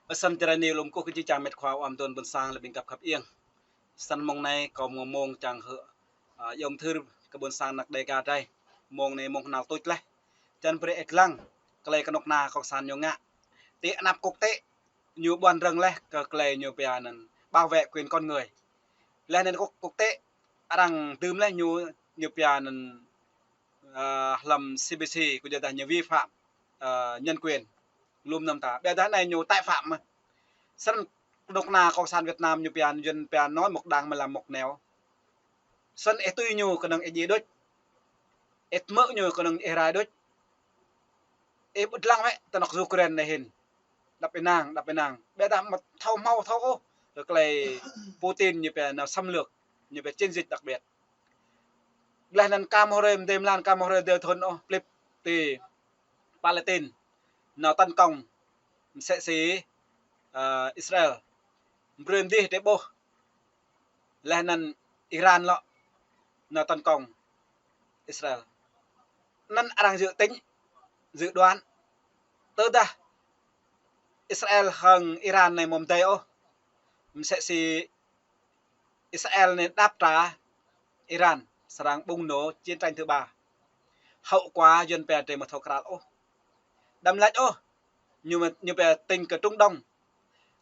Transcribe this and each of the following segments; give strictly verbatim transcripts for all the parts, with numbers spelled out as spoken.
Ơ săn čơrai ni lŏm kơkuh kơ či čang met khua ua mơdôn ƀôn sang lĕ ƀing găp khăp iêng. Săn mông anai kâo mơ̆ng mông čang hơ, a, yom thơ kơ ƀôn sang năk Đêga drei. Mông anai mông hơnăl tuč laih. Čăn brơi ih lăng, tơlơi kơnuk kơna kông san ñu ngă. Ti anăp kŭk tĕ, ñu ƀuăn rơ̆ng laih kơ tơlơi ñu pia anăn bảo vệ quyền con người. Laih anăn kŭk, kŭk tĕ, arăng dưm laih ñu, ñu pia anăn, a, hlăm C B C, kơ jơdah ñu vi phạm, a, nhân quyền. Lŏm năm ta. Ƀiădah anai ñu tái phạm mơ̆n. Săn kơnuk kơna kông san Việt Nam ñu pia, ñu pia nói một đằng mà làm một nẻo. Săn ih tui ñu kơnơ̆ng ih djai đôč. Ih mơ̆ ñu kơnơ̆ng ih rai đôč. Ih ƀu lăng wĕ tơ anŏ Ukraine anai hĭn. Đăp ih năng, đăp ih năng. Ƀiădah mă thâo hmâo thâo ôh. Tơlơi Putin ñu pia nao xâm lược, ñu pia chiến dịch đặc biệt. Laih anăn kăm hrơi mdê mlan kăm hrơi dê thŭn ôh, plip ti Palestine nao tấn công msĕ si, a, Israel. Brơi mdih drei ƀuh. Laih anăn Iran lŏ nao tấn công Israel. Anăn arăng dự tính, dự đoán. Tơdah Israel hăng Iran anai mơ̆ mdei ôh, msĕ si Israel anai đáp trả Iran, srăng bùng nổ chiến tranh thứ ba. Hậu quả Yuăn pia drei mơ̆ thâo krăl ôh. Đăm lač ôh, ñu, ñu pia tính kơ Trung Đông.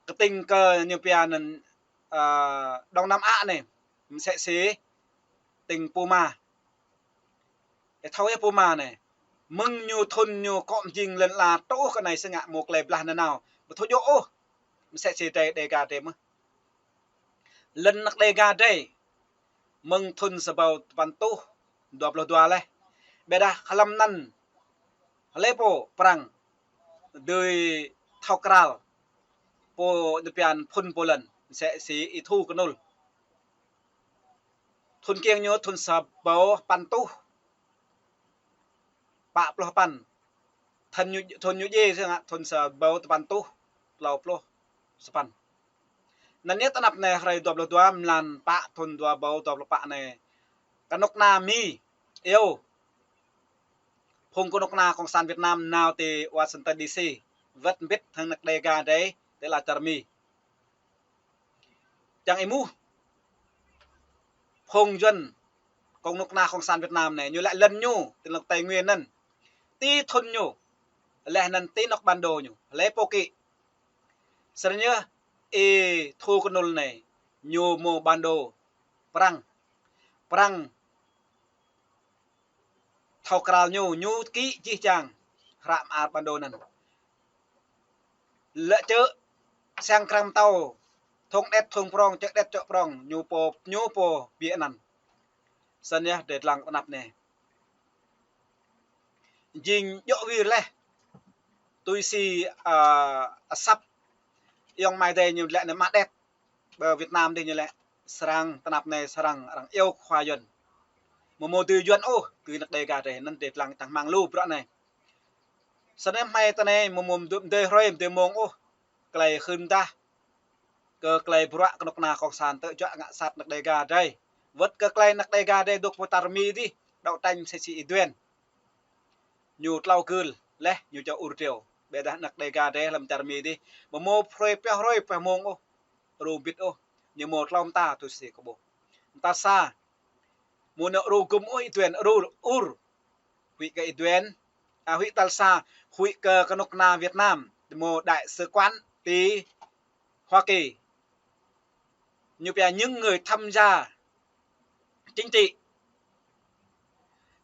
Kơ tính kơ ñu pia anăn, a, Đông Nam Á anai, msĕ si tính puma. Ih thâo yơh puma anai. Mơ̆ng ñu thŭn ñu kŏ mjing lŏn ala truh kơ anai sơngă mơ̆ tơlơi blah nanao. Ƀu thâo djơ̆ ôh. Msĕ si drei Đêga drei mơ̆n. Lŏn năk Đêga drei. Mơ̆ng thŭn sa ƀâo tơpăn êtuh dua pluh dua laih. Ƀiădah hlăm anăn. Hlơi pô prăng. Dưi thâo krăl. Pô ñu pia anăn phŭn pô lŏn. Msĕ si ih Thu Kơnŭl. Thŭn kiăng ñu thŭn sa ƀâo păn êtuh pă pluh păn. Thŭn ñu, thŭn ñu djai sơngă thŭn sa ƀâo tơpăn êtuh klâo pluh sapăn. Anăn yơh tơ anăp anai hrơi dua pluh dua mlan pă thŭn dua ƀâo dua pluh pă anai. Kơnuk kơna Mi, iâu. Phung kơnuk kơna kông san Việt Nam nao ti Washington D C. Wơ̆t mbĭt hăng năk Đêga drei, ti ala čar Mi. Čang ih ƀuh. Phung Yuăn, kông kơnuk kơna kông san Việt Nam anai, ñu laĭ lŏn ñu, ti anăp Tây Nguyên anăn. Ti thŭn ñu, laih anăn ti anŏ bản đồ ñu, hlơi pô kĭ. Srăng yơh, ih Thu Kơnŭl anai, ñu mơ̆ bản đồ, prăng, prăng, thâo krăl ñu, ñu kĭ jih jang, hră mơar bản đồ anăn. Lĕ čư̆, sang krăng mtâo, thŏng đet, thŏng prŏng, čư̆ đet, čư̆ prŏng, ñu pô, ñu pô, biă anăn. Săn yơh, drei lăng tơ anăp anai. Jing djŏ wir laih. Tui si, a, asăp. Ayŏng amai adei ñu laĭ anai mă đet. Ƀơi Việt Nam dih ñu laĭ srăng tơ anăp anai srăng arăng iâu khua Yuăn. Mơ̆ mơ̆ dưi Yuăn ôh, dưi năk Đêga drei, anăn drei lăng čang hmăng lu bruă anai. Săn yơh hmei tơ anai mơ̆ mơ̆ mdê hrơi mdê mông ôh. Tơlơi hưn mdah. Kơ tơlơi bruă kơnuk kơna kông san tơ juă ngă sat năk Đêga drei. Wơ̆t kơ tơlơi năk Đêga drei dŏ pơ čar Mi dih, đấu tranh msĕ si ih Duên. Ñu tlâo gưl laih, ñu čô ur triu. Ƀiădah năk Đêga drei hlăm čar Mi dih. Mơ̆ mơ̆ hrơi pioh hrơi pioh mông ôh. Ru bit ôh. Ñu mơ̆ tlâo mta tui si kơ ƀuh. Mta sa. Mơ̆ nao ru gum ôh ih Duên, ru ur. Huĭ kơ ih Duên. A, huĭ tal sa, huĭ kơ kơnuk kơna Việt Nam. Mơ̆ đại sứ quán ti Hoa Kỳ. Ñu pia những người tham gia chính trị.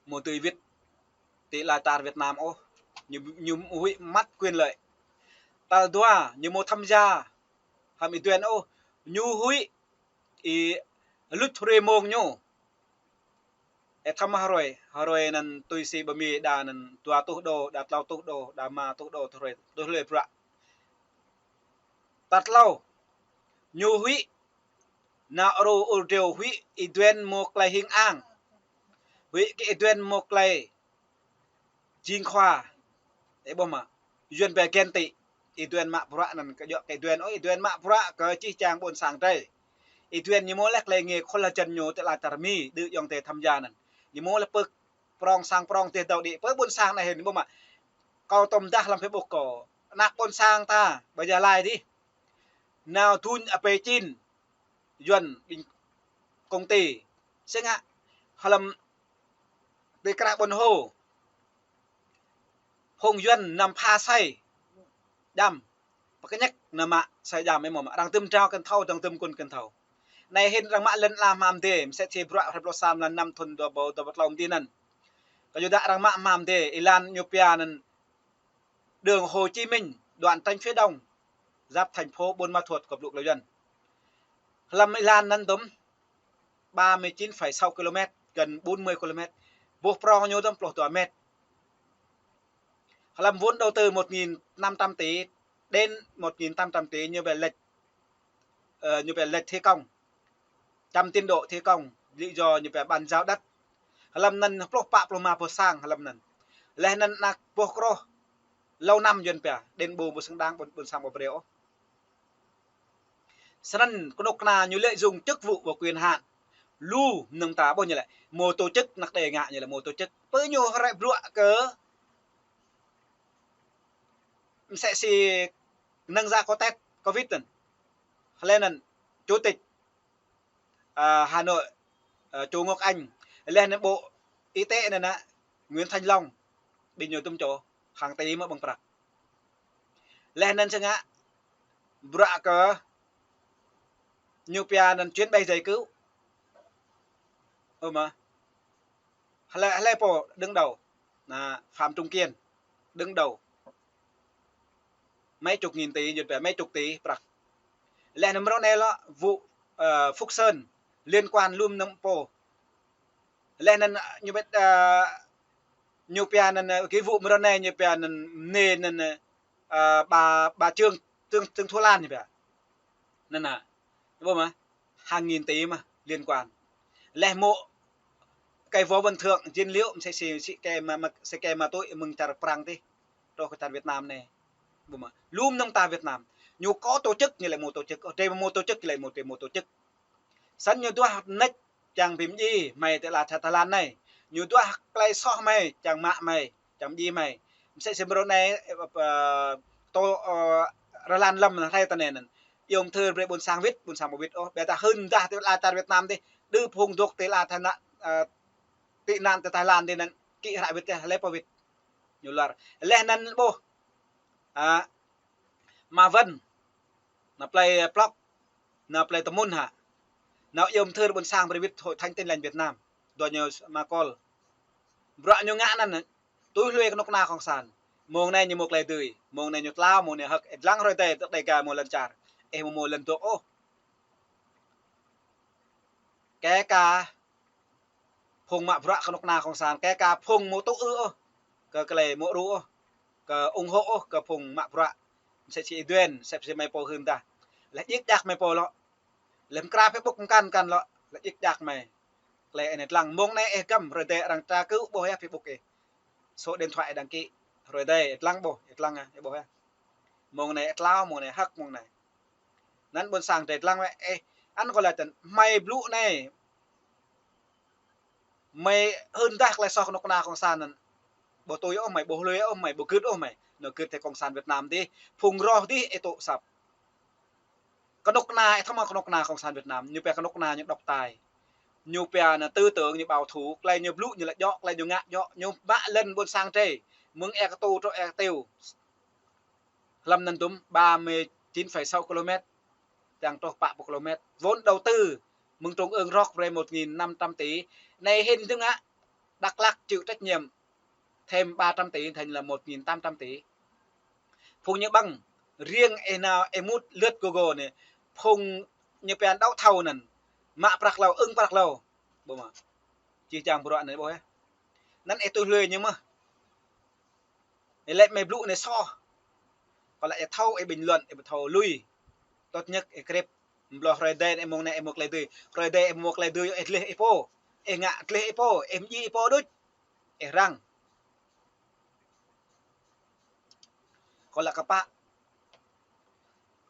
Mơ̆ dưi wĭt ti ala čar Việt Nam ôh. Ñu, ñu huĭ mất quyền lợi. Tal dua, ñu mơ̆ tham gia hăm ih Duên ôh. Ñu huĭ ih luč hrơi mông ñu. Ih thăm hrơi, hrơi anăn tui si ƀơi Mi đa anăn dua êtuh đô, đa tlâo êtuh đô, đa rơma êtuh đô, hrơi, tui hrơi bruă. Tal tlâo, ñu huĭ, nao ru ur triu huĭ ih Duên mơ̆ tơlơi hing ang. Huĭ kơ ih Duên mơ̆ tơlơi jing khua. Ih ƀuh mơ̆, Yuăn pia ghen tị. Ih Duên mă bruă anăn kơ djŏ kơ ih Duên, ơ, ih Duên mă bruă kơ jih jang ƀôn sang drei. Ih Duên ñu mơ̆ laih tơlơi ngă khul hơjăn ñu ti ala čar Mi, đưm ayŏng adei tham gia anăn. Ñu mơ̆ laih pơ prŏng sang prŏng dih dŏ đĭ, pơ ƀôn sang anai hĭn, ƀuh mơ̆. Kâo tơm dah hlăm Facebook kâo. Anăk ƀôn sang ta, ƀơi Gia Lai dih. nao duñ apê čin Yuan ƀing công ty. Sĭt ngă hlăm tơkrah ƀôn hô, phung Yuan năm pha sai djam, pơkơñăk nao mă sai djam, ih mơ̆ mă, arăng dŭm drao kơn thâo, arăng dŭm kŭn kơn thâo. Anai hĭn arăng mă lŏn ala hmam dê, mơsĕ si bruă hrơi pluh sa mlan năm thŭn dua ƀâo dua pluh klâo mơ̆ng anai. Kơyua dah arăng mă hmam dê, êlan ñu pia anŭn đường Hồ Chí Minh, đoạn tránh phía đông, giáp thành phố Buôn Ma Thuột, kơ blŭ klei Yuan. Hlăm êlan anŭn dŭm ba mươi chín phẩy sáu ki-lô-met, gần bốn mươi ki-lô-met. Boh prong ñu dŭm pluh dua met. Hlăm vốn đầu tư một nghìn năm trăm tỷ đến một nghìn tám trăm tỷ, ñu pia lệch, ờ, ñu pia lệch thi công. Chậm tiến độ thi công, lý do ñu pia bàn giao đất. Hlăm anŭn pluh pă pluh rơma boh sang hlăm anŭn. Laih anŭn anak boh kroh lâu năm Yuan pia, đền bù ƀu xứng đáng ƀôn, ƀôn sang ƀu brơi ôh. Snăn kơnuk kơna ñu lợi dụng chức vụ và quyền hạn. Lu mơnơ̆ng ta ƀuh ñu lĕ, mơ̆ tổ chức, anak đê ngă ñu lĕ mơ̆ tổ chức. Pơ ñu hrơi bruă kơ mơsĕ si năng ra có test covid anŭn. Hlơi anŭn, chủ tịch, à, Hà Nội, à, Chu Ngọc Anh. Laih anŭn Bộ Y tế anŭn, à, Nguyễn Thanh Long. Ƀing ñu dŭm čô, hàng tỷ mơ̆ ƀơ̆ng prăk. Laih anŭn sĭt ngă bruă kơ ñu pia anŭn chuyến bay giải cứu. Ơ mơ̆. Hlơi, hlơi pô đứng đầu? Anŭn Phạm Trung Kiên, đứng đầu. Mấy chục nghìn tỷ, Yuan pia mấy chục tỷ prăk. Laih anŭn mrô anai lŏ vụ, ờ, Phúc Sơn liên quan lu mơnơ̆ng pô. Laih anŭn ñu pia, ờ, ñu pia anŭn, ờ, cái vụ mrô anai ñu pia anŭn, anai anŭn, ờ, bà, bà Trương, Trương, Trương Thu Lan ñu pia. Anŭn anŭn. Ƀuh mơ̆, hàng nghìn tỷ mơ̆ liên quan. Laih mơ̆ cái Võ Văn Thưởng, Diên Liễu, mơsĕ si, si kơ mă, mă, si kơ mă tui mơ̆ng čar Prang tih, truh kơ čar Việt Nam anai. Ƀuh mơ̆, lu mơnơ̆ng ta Việt Nam. Ñu có tổ chức ñu lĕ mơ̆ tổ chức, ôh, drei mơ̆ tổ chức ñu lĕ mơ̆, drei mơ̆ tổ chức. Snăn ñu duah nĕč čiăng bi mdjiê hmei ti ala čar Thái Lan anai. Ñu duah klei soh hmei, čiăng mă hmei, čiăng mdjiê hmei. Mơsĕ si mrô anai, ơ, tô, ơ, rơlan lăm anŭn hrơi ta anai anŭn. Iâu mơthưr brơi ƀôn sang wĭt, ƀôn sang ƀu wĭt ôh. Ƀiădah hưn dah ti ala čar Việt Nam tih, đơ phung dŏ ti ala Thái Lan, ơ, tị nạn ti Thái Lan tih anŭn, kĭ hră wĭt tih, hlơi pô wĭt. Ñu luar. Laih anŭn ƀuh. À, Ma Vân, nao plei Plŏk, nao plei Tơmun hă. Nao iâu mơthưr ƀôn sang brơi wĭt Hội Thánh Tin Lành Việt Nam. Dua ñu ma kol. Bruă ñu ngă anŭn, tui hlue kơnuk kơna cộng sản. Mông anai ñu mơ̆ klei dưi, mông anai ñu tlao, mông anai hơ̆k, ih dlăng hrơi adai, tơdah Dega mơ̆ lŏn čar. Ih mơ̆ mơ̆ lŏn dŏ ôh. Kơ ka phung mă bruă kơnuk kơna cộng sản, kơ ka phung mơ̆ tŭ ư ôh kơ klei mơ̆ ru ôh, kơ ủng hộ ôh kơ phung mă bruă. Mơsĕ si Ih Duen, mơsĕ si hmei pô hưn dah. Laih djik djak hmei pô lŏ. Laih mơkra Facebook mơkăn mơkăn lŏ, laih djik djak hmei. Klei anai dlăng, mông anai ih găm, hrơi adai arăng tra kơ ƀuh yơh Facebook ih. Số điện thoại ih đăng ký, hrơi adai ih dlăng ƀuh, ih dlăng ah, ih ƀuh yơh. Mông anai ih tlao, mông anai hơ̆k, mông anai. Anŭn ƀôn sang drei dlăng wơ̆t, ơ, anŭn kâo laĭ tăn, hmei blŭ anai. Hmei hưn dah klei soh kơnuk kơna cộng sản anŭn. Ƀu tui ôh hmei, ƀu hlue ôh hmei, ƀu gưt ôh hmei. Nao gưt tơ cộng sản Việt Nam tih, phung roh tih ih tŭ săp. Kơnuk kơna, ih thâo mơ̆ kơnuk kơna cộng sản Việt Nam, ñu pia kơnuk kơna ñu độc tài. Ñu pia anŭn tư tưởng ñu bảo thủ, klei ñu blŭ ñu laĭ djŏ, klei ñu ngă djŏ, ñu mă lŏn ƀôn sang drei. Mơ̆ng Ea Katu truh Ea Ktiu. Hlăm anŭn dŭm ba mươi chín phẩy sáu ki-lô-met, čiăng truh pă pluh ki-lô-met. Vốn đầu tư mơ̆ng trung ương rót brơi một nghìn năm trăm tỷ. Anai hĭn dơ̆ng ah, Đắk Lắk chịu trách nhiệm thêm ba trăm tỷ, thành là một nghìn tám trăm tỷ. Phung ñu ƀăng, riêng ih nao ih mŭt lướt Google anai, phung ñu pia đấu thầu anŭn, mă prăk hlâo, ưng prăk hlâo. Ƀuh mơ̆. Čih čang bruă anai ƀuh yơh. Anŭn ih tui hlue ñu mơ̆. Ih laĭ hmei blŭ anai soh. Kâo laĭ ih thâo, ih bình luận, ih ƀu thâo lui. Tốt nhất ih krep. Mblŏh hrơi adai ih mơ̆ng anai ih mơ̆ klei dưi. Hrơi adai ih mơ̆ klei dưi, ih dleh ih pô. Ih ngă dleh ih pô, ih mdjiê ih pô đôč. Ih răng. Kâo laĭ kơ pă.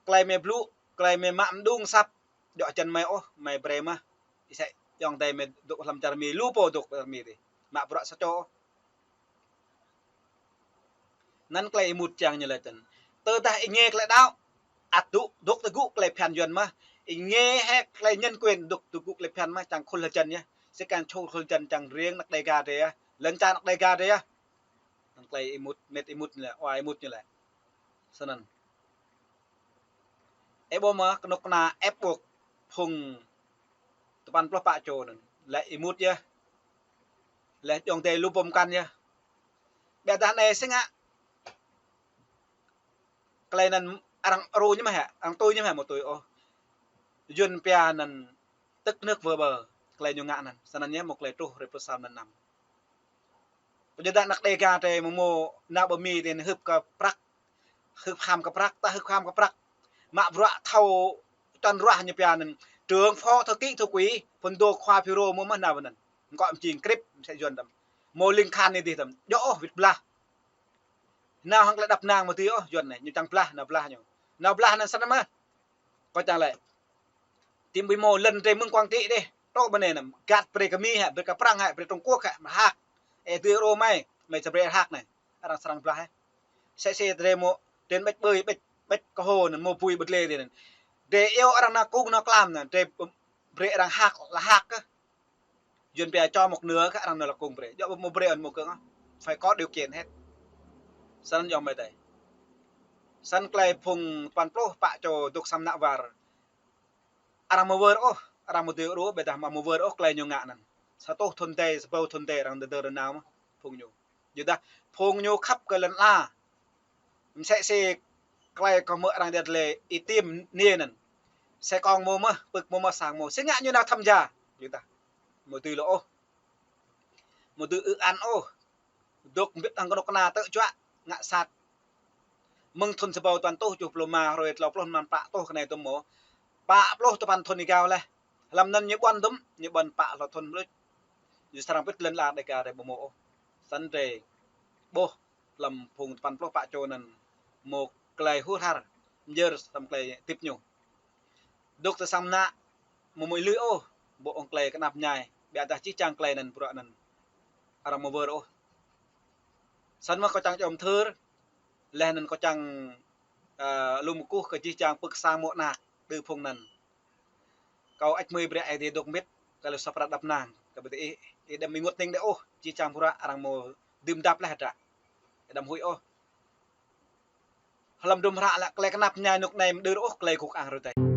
Klei hmei blŭ, klei hmei mă mđung săp. Djŏ čăn hmei ôh, hmei brơi mơ̆. Ih sĕ, ayŏng adơi hmei dŏ hlăm čar Mi, lu pô dŏ čar Mi tih. Mă bruă sa čô ôh. Anŭn klei ih mŭt čang ñu laĭ tăn. Tơdah ih ngă klei đaŏ, ăt dŏ, dŏ tơgŭ tơlơi phiăn Yuan mơ̆n. Ih ngă hĭ tơlơi nhân quyền dŏ tơgŭ tơlơi phiăn mơ̆n, čang khul hơjăn yơh. Sĭt kăn čô khul hơjăn čang riêng ană Đêga drei yơh. Lŏn čar ană Đêga drei yơh. Anŭn tơlơi ih mŭt, mĕt ih mŭt ñu lĕ, wa ih mŭt ñu lĕ. Snăn. Ih ƀuh mơ̆n, kơnuk kơna ĕp ƀuh phung tơpăn pluh pă čô anŭn. Lĕ ih mŭt yơh. Lĕ jŏng tơlơi lu bom kan yơh. Biă dah anai sĭt ngă. Tơlơi anŭn arăng rô ñu mơ̆n hă, arăng tui ñu mơ̆n hă, mơ̆ tui ôh. Yuan pia anŭn tức nước vỡ bờ, tơlơi ñu ngă anŭn. Snăn yơh mơ̆ tơlơi truh rơpơsam anŭn năm. Pơjơ̆ dah ană Đêga drei mơ̆ mơ̆ nao ƀơi Mi drei hưp kơ prăk. Hưp ham kơ prăk, ta hưp ham kơ prăk. Mă bruă thâo čon ruah ñu pia anŭn. Trưởng phó thư ký thư ký, phŭn dô khua Phi Rô mơ̆ mơ̆ nao ƀơi anŭn. Mơ̆ kơ mơčing krip, mơsĕ Yuan tăm. Mơ̆ ling khan anai dih tăm. Djơ̆ ôh, wĭt blah. Nao hăng tơlơi đăp nang mơ̆ tui ôh, Yuan anai, ñu čang blah, nao blah ñu. Nao blah anŭn snăn mơ̆n. Kơ čang lĕ. Tim ƀu mơ̆ lŏn drei mơ̆ng Quảng Trị dih. Truh ƀơi anai anăm. Găt brơi kơ Mi hă, brơi kơ Prăng hă, brơi Trung Quốc hă, mă hak. Ih dưi rô mơi, mơi či brơi hak anai. Arăng srăng blah hă. Sĕ sĕ drei mơ̆, drei ƀĕč ƀơi, ƀĕč, ƀĕč kơ hô anŭn, mơ̆ bui ƀơ̆t lĕ drei anŭn. Drei iâu arăng nao kơ̆ng nao klam anŭn, drei brơi arăng hak, lăh hak kơ. Yuan pia cho một nửa kơ arăng nao lăh kơ̆ng brơi. Djơ̆ mơ̆ brơi anŭn mơ̆ kơ̆ng. Phải có điều kiện hết. Snăn yơh mơi tơi. Snăn tơlơi phung tơpăn pluh pă čô dŏ sam ană war. Arăng mơ̆ wơr ôh, arăng mơ̆ dŏ rô, biă dah mơ̆ wơr ôh tơlơi ñu ngă anŭn. Sa rơtuh thŭn tơi, sa rơbâo thŭn tơi arăng dơ̆ dơ̆ rơnao mơ̆n, phung ñu. Yua dah, phung ñu khăp kơ lŏn ala. Mơsĕ si tơlơi kơ mơ̆ arăng djăt lĕ itim anai anŭn. Sài Gòn mơ̆ mơ̆, pơ̆k mơ̆ mơ̆ sang mơ̆. Sĭt ngă ñu nao tham gia. Yua dah. Mơ̆ tui lŏ ôh. Mơ̆ tui ư ăn ôh. Dŏ mbĭt hăng kơnuk kơna tơ̆ juă ngă sat. Mơ̆ng thŭn sa rơbâo tơpăn rơtuh tơjuh pluh rơma hrơi tlâo pluh mlan pă rơtuh kơ anai tơm mơ̆. Pă pluh tơpăn thŭn ih gao leh. Hlăm anŭn ñu ƀuăn tơm, ñu ƀuăn pă hlâo thŭn mơ̆. Ñu srăng pĭt lŏn ala Đêga drei ƀu mơ̆ ôh. Snăn drei ƀuh hlăm phung tơpăn pluh pă čô anŭn mơ̆ tơlơi hur har, myơr hlăm tơlơi hơdip ñu. Dŏ tơ sang ană, mơ̆ mơ̆ lui ôh, ƀu ŏng tơlơi kơnap mơñai, biă dah jih jang tơlơi anŭn bruă anŭn. Arăng mơ̆ wơr ôh. Snăn mơ̆ kâo čang jŏm thơr, leh anŭn kâo čang, ơ, lŏm kơkuh kơ jih jang pơ̆k sang mơ̆ ană, đơ phung anŭn. Kâo ăč mơi brơi Ơi Adai dŏ mbĭt, kơ lu sa prăt đăp nang, kơ ƀơi tơ ih, ih đăm ih ngŭt ning đơi ôh, jih jang bruă arăng mơ̆ dưm dăp leh hơdră. Ih đăm huĭ ôh. Hlăm dŭm hră lĕ tơlơi kơnap mơñai rơnŭk anai mơ̆ đơ ôh tơlơi kơkuh kơang rơ tơi.